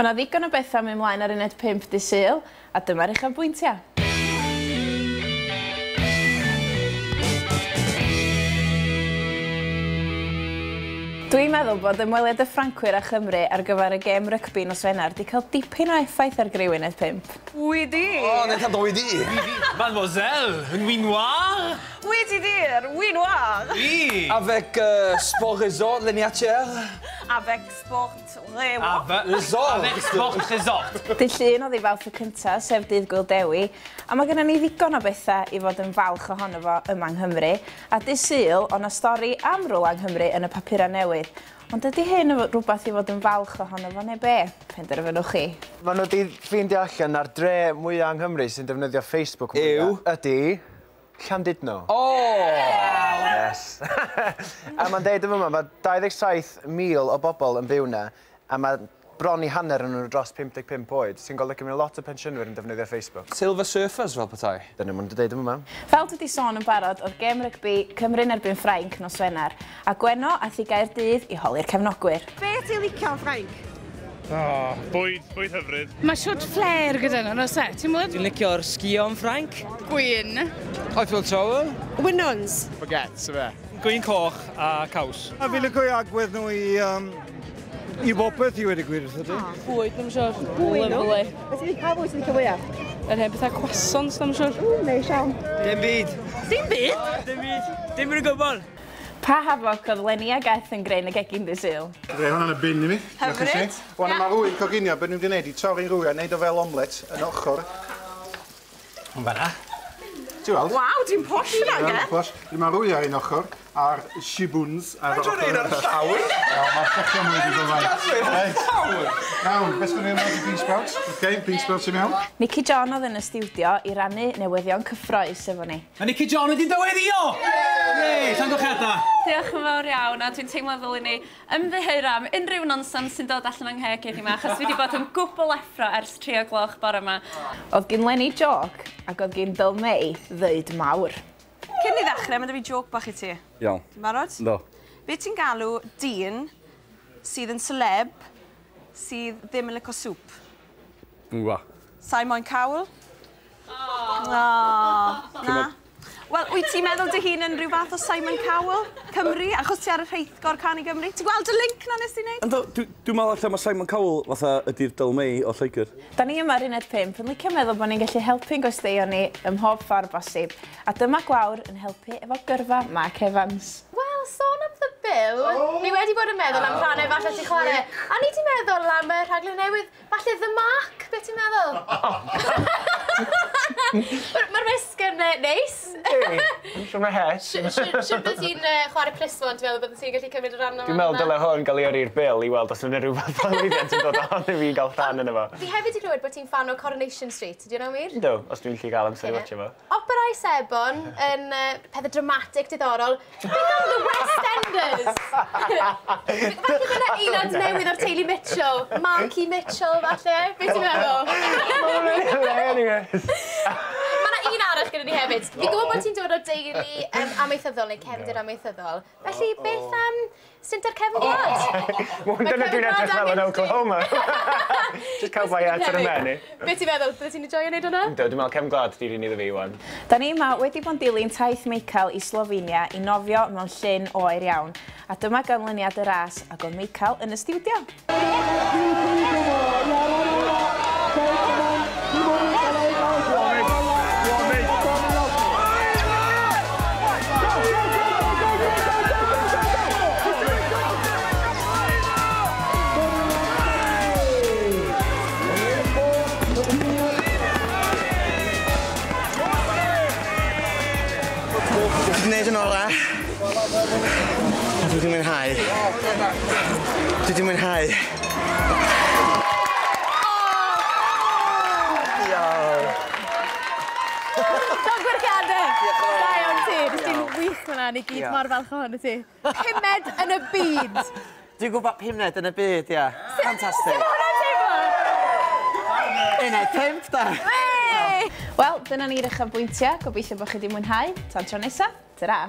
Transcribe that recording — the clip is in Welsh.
O' 'na ddigon o betha myn' mlaen ar uned 5 dy' Sul, a dyma'r uchafbwyntia. Dwi'n meddwl bod ymweliad y Ffrancwyr â Chymru ar gyfer y gêm rygbi nos Wener 'di cael dipyn o effaith ar griw Uned 5. Wedi! O, neu ta dwy di! Mademoiselle, un win noir? Wedi dir, win noir! Oui! Avec Sport Resort, Leniatière. Avec Sport Resort. Resort. Avec Sport Resort. Dydd Llun oedd ei falch y cynta, sef Dydd Gŵyl Dewi, a mae gennym ni ddigon o bethau i fod yn falch ohono fo yma yng Nghymru, a dydd Sul, o' 'na stori am rwla yng Nghymru yn y papurau newydd. Ond ydy hyn yn rhywbeth i fod yn falch ohono fo neu be? Penderfynwch chi. Maen nhw wedi ffeindio allan na'r dre mwyaf yng Nghymru sy'n defnyddio Facebook mwyaf Yw? Ydy Llandudno. O! Yes. A mae'n deud yn fama, mae 27,000 o bobl yn byw 'na, a mae bron i hanner yn nhw dros 55 oed, sy'n golygu mae lot o pensiynwyr yn defnyddio Facebook. Silver Surfers fel petai. Dyna maen nhw'n deud yn fama. Fel dwi 'di sôn yn barod, oedd gêm rygbi Cymru yn erbyn Ffrainc nos Wener, a Gwenno aeth i Gaerdydd i holi'r cefnogwyr. Be ti'n licio am Ffrainc? O, bwyd, bwyd hyfryd. Mae siwt flair gyda nhw, nos e? Ti'n mwyn? Dwi'n licio'r sgio yn Ffrainc. Gwyn. Eiffel Tower. Winons. Baguettes, yfe. Gwin coch a caws. A fi'n licio i agwedd nhw i bopeth i wedi gwir wrth ti. Bwyd, dwi'n siŵr. Bwyd, Lovely. Be ti'n licio, bwyd ti'n licio fwyaf? Yr hen bethau croissants, dwi'n siŵr. Ww, neis iawn. Dim byd. Dim byd? Dim byd. Dim yn gwybod. Pa hafog oedd Leni ag Eth yn greu yn y gegin dydd Sul? Rhoi hwnna'n y bin i mi. Hyfryd. Wan mae rwy'n coginio, be nhw'n gwneud i torri'n rwy a neud o fel omelet yn ochr. Yn fanna. Ti'n weld? Waw, ti'n posh yna, ge? Posh. Mae rwy ar un ochr, a'r shibwns ar Dwi'n neud ar llawr. Mae'r llechion mwy wedi dod Ar llawr. Iawn, beth sgwn i yma bean sprouts? OK, bean sprouts i mewn. Nicky John oedd yn y stiwdio i rannu newyddion cyffrous efo ni. Mae Nicky John wedi dyweddio! Yay! Llongyfarchiadau! Diolch yn fawr iawn, a dwi'n teimlo ddylwn ni ymddiheuro am unrhyw nonsens sy'n dod allan o'n ngheg heddiw 'ma, achos fi wedi bod yn gwbl effro ers 3 o gloch bore yma. Oedd gin Leni joc ac oedd gin Dyl Mei ddeud mawr. Cyn i ddechrau, mae 'da fi joc bach i ti. Iawn. Ti'n barod? Yndw. Be ti'n galw dyn sydd yn celeb sydd ddim yn licio sŵp? Dwi'n gwybod. Simon Cowell? O, na. Wel, wyt ti'n meddwl dy hun yn rhyw fath o Simon Cowell Cymru, achos ti ar y rheithgor Cân i Gymru? Ti'n gweld y link na nes ti wneud? Yndw, dwi'n meddwl allan mae Simon Cowell fatha ydy'r Dyl Mei o Lloegr. Da ni yma ar Uned 5 yn licio meddwl bod ni'n gallu helpu'n gwesteion ni ym mhob ffordd bosib, a dyma Gwawr yn helpu efo gyrfa Mark Evans. Wel, sôn am The Bill, ni wedi bod yn meddwl am rhannau falle ti'n chwarae. A ni wedi meddwl am y rhaglen newydd, falle The Mark, beth ti'n meddwl? Mae'r wisg yn neis. Siwr mae het. Siwr bydd ti'n chwarae plismon, ti'n meddwl bydd ti'n gallu cymryd y rhan Dwi'n meddwl dyle hwn gael ei yrru'r bil i weld os yna rhywbeth o lwyddiant yn dod ohono fi gael rhan yno fo. Fi hefyd wedi clywed bod ti'n fan o Coronation Street, ydy hwnna'n wir? Yndw, os dwi'n gallu gael amser i watcho fo. Opera i Sebon yn pethau dramatic, diddorol. Beth am The West Enders? Falle bod yna aelod newydd o'r teulu Mitchell. Marky Mitchell, falle. Beth ti'n meddwl? Mae hwnna'n hilarious. Mae yna un arall gyda ni hefyd. Fi'n gwybod bod ti'n dod o deulu amaethyddol neu cefndir amaethyddol. Felly, beth am stint ar cefn gwlad? Wel, dyna dwi'n edrych fel yn Oklahoma. Just cowboy hat ar y men i. Beth ti'n meddwl? Bydde ti'n enjoio wneud hwnna? Yndw, dwi'n meddwl cefn gwlad di'r un iddo fi, wan. Da ni yma wedi bod yn dilyn taith Michael i Slovenia i nofio mewn llyn oer iawn. A dyma ganlyniad y ras ac oedd Michael yn y stiwdio. Dwi wedi gwneud yn orau. A dwi wedi mwynhau. Dwi wedi mwynhau. Llongyfarchiadau! Da iawn ti. Nes ti'n wych fyna, ni gyd mor falch ohono ti. Pumed yn y byd! Dwi'n gwybod pumed yn y byd, ia. Fantastic. Sut mae hwnna'n teimlo? Uned 5, da. Wel, dyna ni'r uchafbwyntiau. Gobeithio bod chi wedi mwynhau. Tan tro nesa, tara!